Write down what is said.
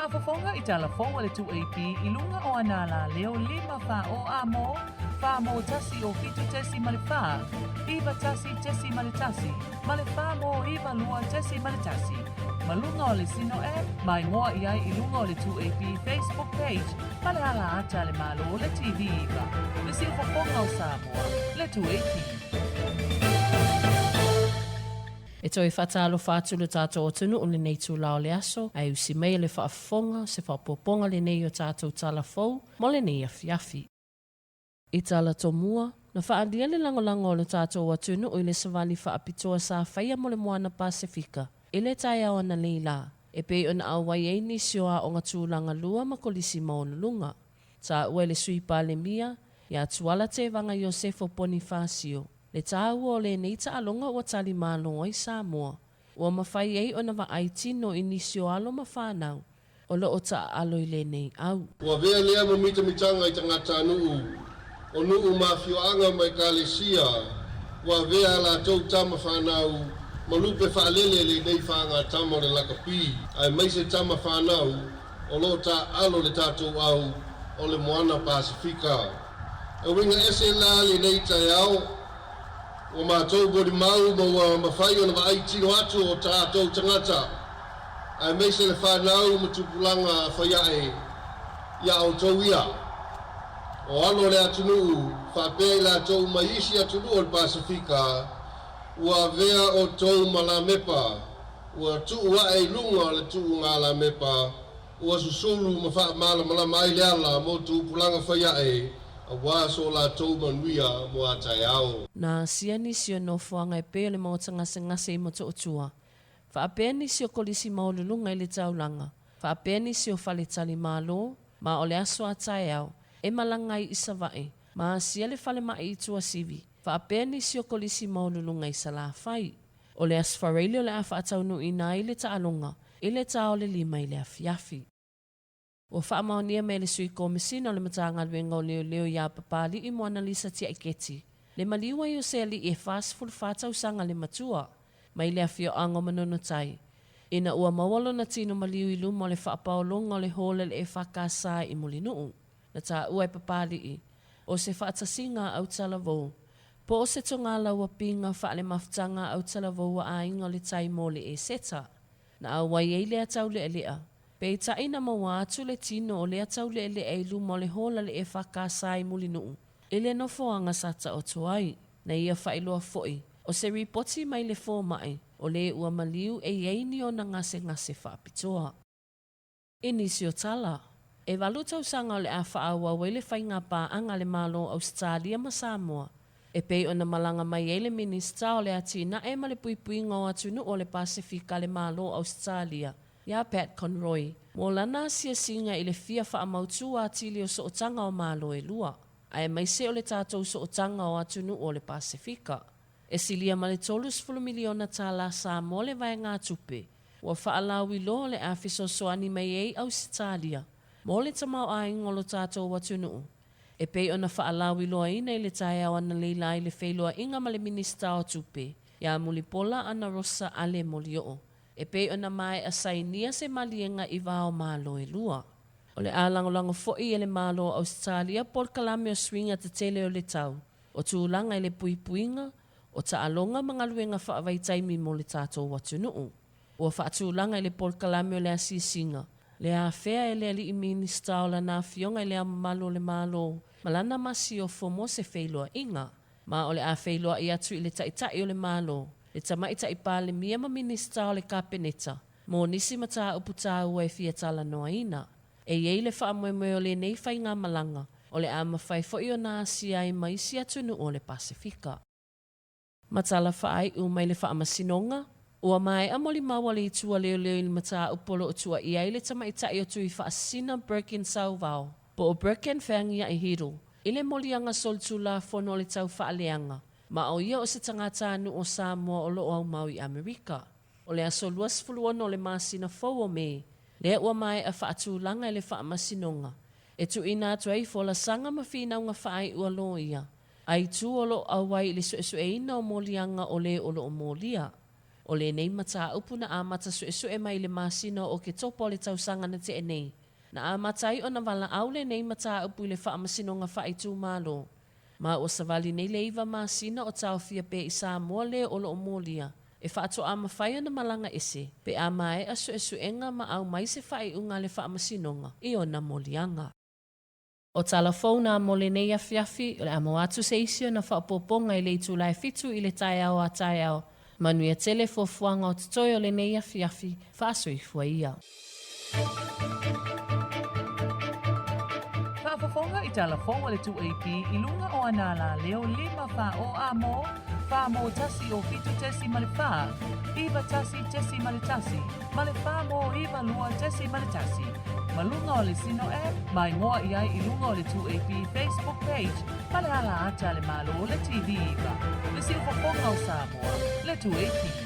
Faafofoga i tala fou a le 2AP i luga o ana alaleo 5 4 o A mō, 4 mō 1 o 7.4, 9 1.1, ma le 4 mō 9 2.1. Ma luga o le Sino App, ma igoa i ai i luga o le 2AP Facebook page ma le ala ata a le Malo le TV 9, le siufofoga o Samoa, le 2AP. E toe faatalofa atu lo tatou atunuu lenei itula o le aso, ae usi mai le faafofoga, se faaopoopoga lenei o tatou tala fou mo lenei afiafi. I tala tomua, na faaalia le lagolago o lo tatou atunuu i le savali faapitoa sa faia mo le Moana Pasefika i le taeao analeila la, e pei ona auai ai nisi o aoga tulaga lua ma kolisi maualuluga. Taua i le Sui Palemia, ia Tuala Tevaga Iosefo Ponifasio, le taua o lenei taaloga ua tali malo ai Samoa, ua mafai ai ona vaai tino i nisi o alo ma fanau o loo taaalo i lenei au. Ua avea lea ma mitamitaga i tagatanuu o nuu ma afioaga ma ekalesia, ua avea a latou tama fanau ma lupe faalele lenei faagatama o le lakapi, aemaise tama fanau o loo taaalo le tatou au o le Moana Pasefika. E uiga ese la lenei taeao, ua matou molimau ma ua mafai ona vaai tino atu o tatou tagata, aemaise le fanau ma tupulaga faiae iā outou ia. O alo o le atunuu faapea i latou mai isi atunuu o le Pasefika, ua avea outou ma lamepa, ua tuu ae i luga o le tuuga lamepa, ua susulu ma faamalamalama ai le ala mo tupulaga faiae, aua so latou manuia mo a taeao. Na asia nisi o nofoaga e pei o le maota gasegase i Motootua, faapea nisi o kolisi maualuluga i le taulaga, faapea nisi o faletali malo, ma o le aso a taeao, e malaga ai i Savaii, ma asia le falemai i Tuasivi, faapea nisi o kolisi maualuluga i Salafai. O le Aso Faraile o le a faataunuuina ai le taaloga i le ta o le 5 i le afiafi. Ua faamaonia mai e le Sui Komesina o le Matagaluega o Leoleo iā Papali'i Moanalisa Tiaiketi, le maliu ai o se ali'i e 44 tausaga le matua, mai le afioaga o Manonotai, ina ua maua lona tino maliu i luma o le faapaologa o le hola le EFKS i Mulinuu. Na taua e Papali'i, o se faatasiga a Autalavou, po o se togalaua piga faalemafutaga a Autalavou a aiga o le tai mo le Eseta. Na auai ai lea taulealea, peitai na maua atu le tino o lea taulealea i luma o le hola le EFKS i Mulinuu, i le nofoaga sa taoto ai. Na ia faailoa foi, o se ripoti mai le fomai, o le ua maliu e iai ni ona gasegase faapitoa. I nisi o tala, e 8 tausaga o le a faaauau ai le faiga paaga a le Malo o Ausetalia ma Samoa, e pei ona malaga mai ai le Minisita o le Atinae ma le Puipuiga o Atunuu o le Pasefika a le Malo o Ausetalia, iā Pat Conroy, mo lana asiasiga i le fia faamautū atili o sootaga o Malo e lua, aemaise o le tatou sootaga o atunuu o le Pasefika. E silia ma le $30 miliona Samoa le vaegatupe, ua faalauiloa o le a fesoasoani mai ai Ausetalia mo le tamaoaiga o lo tatou atunuu, e pei ona faalauiloaina i le taeao analeila i le feiloaiga ma le Minisita o Tupe, iā Mulipola Anarosa Ale Molioo, e pei ona maea sainia se maliega i va o Malo e lua. O le a lagolago foi e le Malo o Ausetalia polokalame o suiga tetele o le tau, o tulaga i le puipuiga, o taaloga ma galuega faavaitaimi mo le tatou atunuu. Ua faatulaga i le polokalame o le asiasiga, le afea e le ali'i Minisita o lana afioga i Le Ao Mamalu o le Malo ma lana masiofo mo se feiloaiga. Ma o le a feiloai atu i le Taitai o le Malo, le Tamaitai Palemia ma Minisita o le Kapeneta, mo nisi mataupu taua e fia talanoaina. E i ai le faamoemoe o lenei faigamalaga, o le a mafai foi ona asia ai ma isi atunuu o le Pasefika. Ma tala faaiu mai le faamasinoga, ua maea molimau a le itu a leoleo i le mataupu o loo tuuaia ai le tamaitai o Tuifaasisina Birkin Sauvao, po o Birkin Feagiai Hiddle, i le moliaga solitulafono o le tau faaleaga, ma o ia o se tagatanuu o Samoa o loo aumau i Amerika. O le aso 26 o le masina fou o Me, lea ua maea faatulaga i le faamasinoga, e tuuina atu ai folasaga ma finauga faaiu a loia, a itu o loo auai i le suesueina o moliaga o le o loo molia. O lenei mataupu na amata suesue mai i le masina o Oketopa o le tausaga na te'e nei. Na amata ai ona valaau lenei mataupu i le Faamasinoga Faaitumalo. Ma ua savali nei le 9 masina o taofia pea i Samoa le o loo molia. E faatoa mafai ona malaga ese pe a maea suesuega ma aumai se faaiuga a le Faamasinoga i ona moliaga. O tala fou na mo lenei afiafi, o le a maua atu se isi ona faaopoopoga i le itula e 7 i le taeao a taeao. Manuia tele fuafuaga o totoe o lenei afiafi, faasoifua ia. Faafofoga i tala fou a le 2AP i luga o ana alaleo 5 4 o a mo, 4 mo 1 o 7.4, 9 1.1, ma le 4 mo 9 2.1. Ma luga o le Sino app, ma igoa i ai i luga o le 2AP Facebook page ma le ala ata a le Malo le TV 9. Le siufofoga o Samoa, le 2AP.